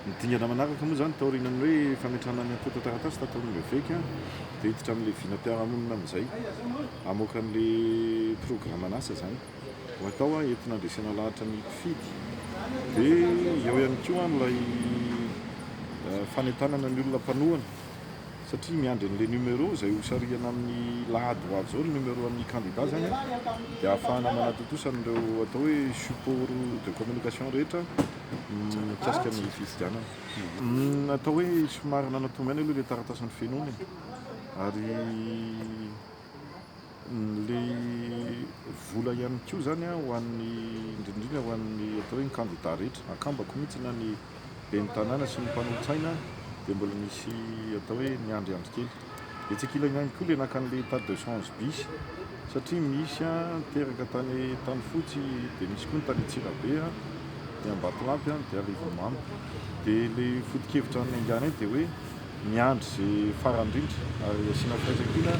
Ny dingana manaraka moa izany taorian'ny hoe fametrahana ny antontan-taratasy tato amin'ny Eveka dia hiditra amin'ilay vinam-piarahamonina amin'izay hamoaka an'ilay programan'asa izany ho atao entina handresena lahatra ny mpifidy dia eo ihany koa ilay fanentanana ny olona mpanohana satria miandry an'ilay numéro izay ho sarihana amin'ny lahady ho avy izao ny numéro an'ny candidat izany dia ahafahana manatontosa an'ireo atao hoe support de communication rehetra mikasika ny fifidianana. Atao hoe somary nanatombo ihany aloha ilay taratasy nofenoina e, ary ilay vola ihany koa izany ho an'ny indrindra indrindra ho an'ny atao hoe ny kandida rehetra, akambako mihitsy na ny ben'ny tanàna sy ny mpanolotsaina dia mbola nisy atao hoe niandriandry kely. Etsy ankilany ihany koa ilay naka an'ilay état de change bis satria misy teraka tany Tanifotsy dia misy koa ny tany Antsirabe dia Ambatolampy dia Arivonimamo. Dia ilay foto-kevitra niainganay dia hoe miandry izay farany indrindra ary asiana firaisankina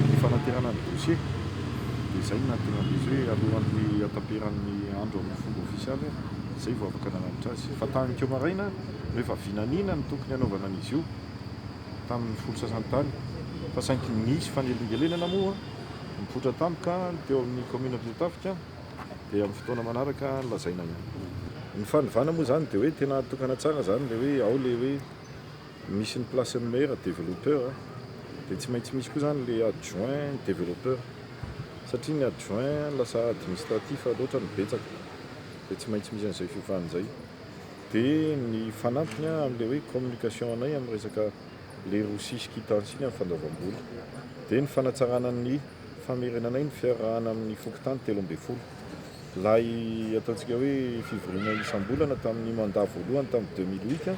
ny fanaterana ny dossier. Dia izay no nahatonga an'izy hoe alohan'ny hataperan'ny andro amin'ny fomba ofisialy izay vao afaka nanatitra azy. Fa tany maraina no efa vinaniana ny tokony hanaovana an'izy io. tamin'ny folo sasany tany fa saingy nisy fanelingelenana moa nipoitra tampoka teo amin'ny commune Ampitatafika dia amin'ny fotoana manaraka lazaina ihany. Ny fanovana moa izany dia hoe tena atokana tsara izany ilay hoe ao ilay hoe misy ny place ny maire développeur dia tsy maintsy misy koa izany ilay adjoint développeur satria ny adjoint lasa administratif loatra no betsaka dia tsy maintsy misy an'izay fiovana izay. Dia ny fanampiny amin'ilay hoe communication anay amin'ny resaka le rosia sy quittance iny amin'ny fandoavam-bola. Dia ny fanatsarana ny famerenanay ny fiarahana amin'ny fokontany 13. Ilay ataontsika hoe fivoriana isam-bolana tamin'ny mandat voalohany tamin'ny 2008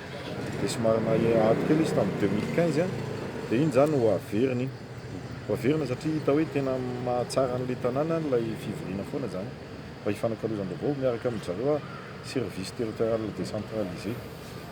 dia somary nahato kely izy tamin'ny 2015 dia iny izany ho averina iny. Ho averina satria hita hoe tena mahatsara an'ilay tanàna ilay fivoriana foana izany. Mba hifanakalozam-baovao miaraka amin-dry zareo service territorial décentralisé.